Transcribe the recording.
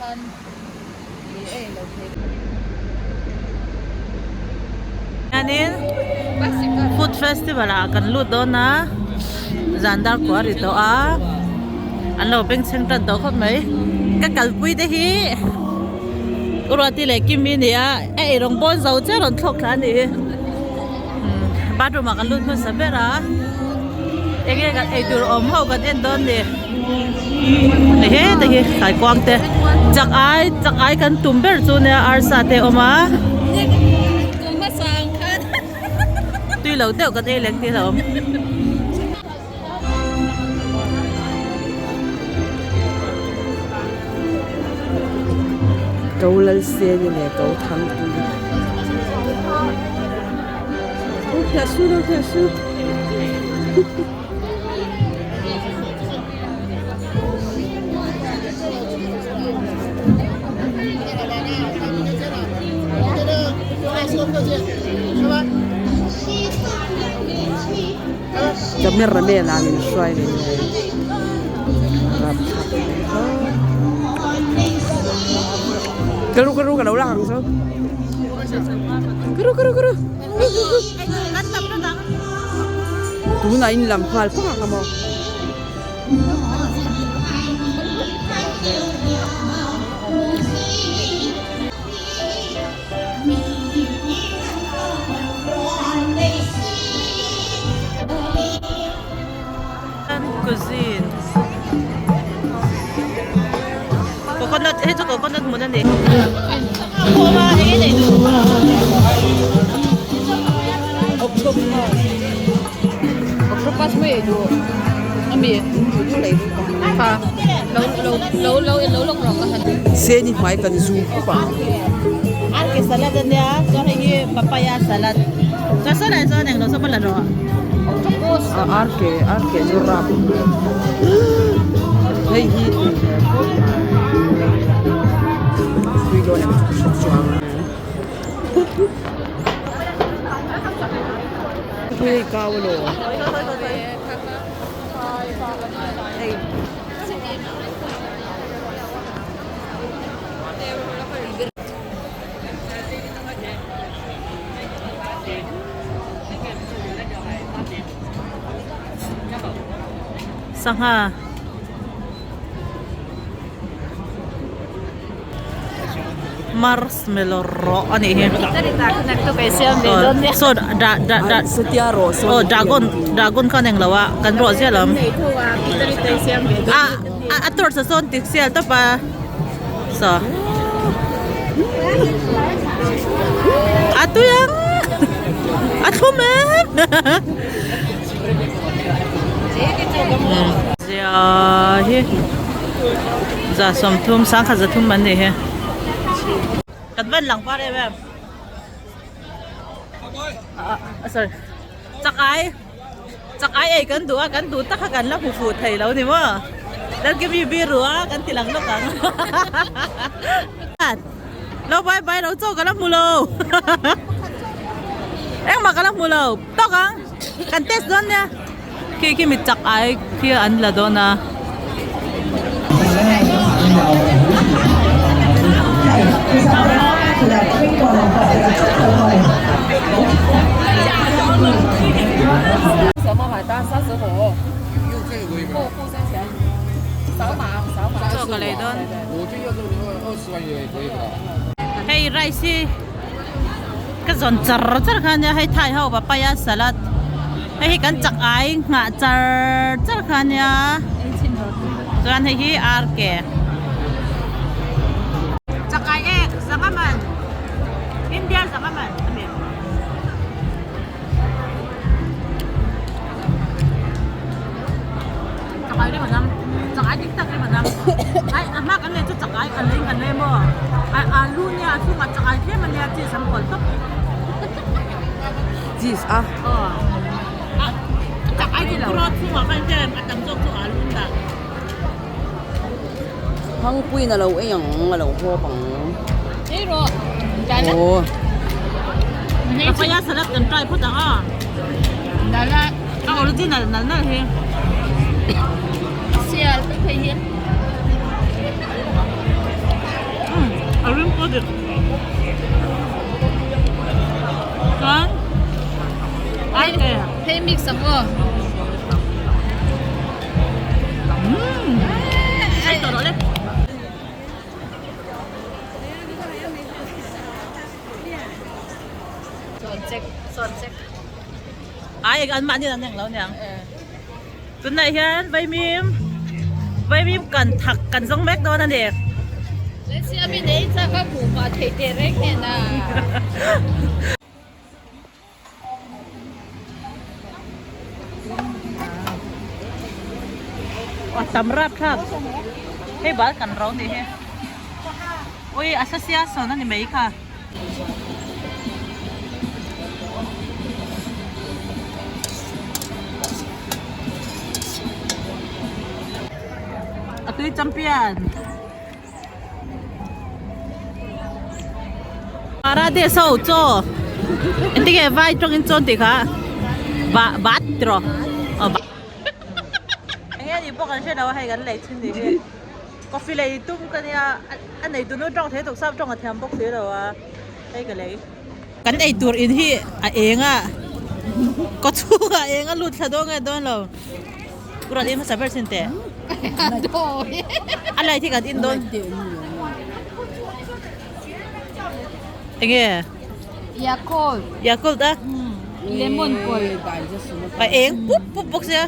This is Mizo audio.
Hianin food festival ah kan lut dawn a zan dar kua ri tawh a an lo bengchheng tan tawh khawp mai ka kalpui te hi Uruati leh Kimi a ni a a eirawng bawn zo chiah rawn thlawk thla a nih hi bathroom ah kan lut hmasa ber a enge kan eitur awm ho kan en dawn ni he te hi thlaikuang te chak ai chak ai kan tum ber chu nia arsa te a awm a tui lo deuh kan ei leng tih a awm. Ko lal seni leh ko thang tui. Lo phiah su lo phiah su. Camera man ah min hruai ve nge rapthlak mai khawp ka ru ka ru ka lo lang ang chu ka ru ka ru ka ru tunah in lam nghal phawk ang amaw. Cuisine coconut hei chu coconut hmun a ni Octopus mai ei duh ami ha lo lo lo lo lo lawk rawh ka han. Seni hmai kan zu khup ang. Arke salad a nia chuan hei hi papaya salad chuan saw lai chuan englo saw la rawh. Octopus. A arke arke chu rap hei hi tui hmel khawp tui dawn em chu ka hre chuang. Tui kau alo. Sangha. Marshmallow rawh a nih hi saw da da da aw dragon dragon kha a ni englo a kan rawh ziah lo a a torch ah sawn ti sial tawp a saw a tui ang a thlum em zia hi za sawmthum sangkhat zathum an nih hi kan van lang par em em ah sorry chak ai chak ai ei kan duh a kan duh tak kha kan la hmu fuh thei lo ni maw lal give me beer ru a kan ti lang lawk ang lo bye bye lo chaw ka la hmu lo engmah ka la hmu lo tawk ang kan test dawn nia khi khi mi chak ai khi an la dawn a. Chaw ka lei dawn. Hei rice hi ka zawn char char kha ania hei thai ho papaya salad hei hi kan chak ai nghah char char kha ania chuan hei hi arke chak ai ek zanga man India zanga man a ni. Chakai rim a nam chakai dik tak rim a nam ai a hma kan lei chu chakai kan lei kan lei maw ai alu nia a chhungah chakai tlem ania cheese an pawlh tawp cheese a aw chakai dik lo chhungah khan hian a tam zawk chu alu an dah Thangpuiin a lo ei ang a lo hawp ang ei rawh dala aw papaya salad kan try phawt ang a dala a original nal nal hi sial ka thei hi. A rim pawh dik. Chuan ai ke. Hei mix ang aw. Umm. Ai tawh rawh le. Sawn check, sawn check. Ai an mahni an eng lo niang. Tunah hian vaimim vaimim kan thak kan zawng mek dawn a ni. Let's see ami nei chak a hmuh pah theih teh reng nen a. A tam rap thlak. Hei bal kan ro nih hi. Ui association a ni mai kha. A tui champion. Para de so chaw engtin nge vai tawngin chaw an tih kha ba bat tiraw aw ba enge ni pawh kan hre lo a hei kan lei thin nih hi coffee lei tum ka nia a nei tunu tawng thei tuk sap tawng a thiam bawk si lo a hei ka lei kan ei tur in hi a eng a kaw chhungah a eng a lut thla dawn nge dawn lo. Kurat in hmasa ber sin teh. A light hi kan in dawn. Enge? Yakult. Yakult a? Lemon pawlh. A eng pup pup bawk sia.